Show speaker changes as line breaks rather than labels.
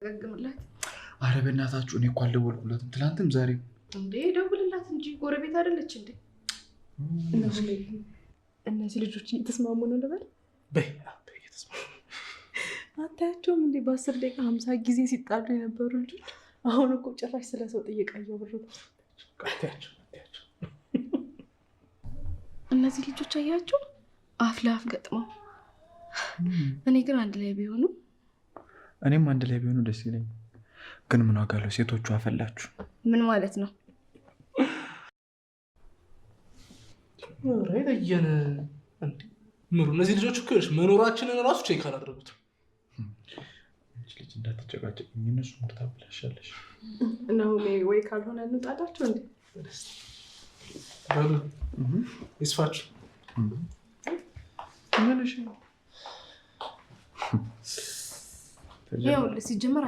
ገግምላት።
አረ በእናታችሁ እኔ እኮ አልደወልኩላትም ትናንትም ዛሬም።
እንዴ ደውልላት እንጂ ጎረቤት አይደለች እንዴ?
እነዚህ ልጆች እየተስማሙ ነው ልበል?
በይ በይ፣ እየተስማሙ።
አታያቸውም እንዴ? በ10 ደቂቃ 50 ጊዜ ሲጣሉ የነበሩ ልጆች አሁን እኮ ጭራሽ ስለ ሰው ጥየቃ እያወሩ ነው።
አትያቸው አትያቸው።
እነዚህ ልጆች አያቸው አፍ ለአፍ ገጥመው። እኔ ግን አንድ ላይ ቢሆኑ
እኔም አንድ ላይ ቢሆኑ ደስ ይለኛል። ግን ምን ዋጋ አለው? ሴቶቹ አፈላችሁ።
ምን ማለት ነው?
ኧረ የለየን እንዴ ምሩ፣ እነዚህ ልጆች እኮ ይኸውልሽ መኖራችንን እራሱ check አላደረጉትም።
አንቺ ልጅ እንዳትጨቃጨቅኝ፣ እነሱ mood ታበላሻለሽ።
ናሆሜ ወይ ካልሆነ እንውጣላቸው እንዴ?
በሉ ይስፋችሁ።
ምን እሺ
ይኸውልህ ሲጀመር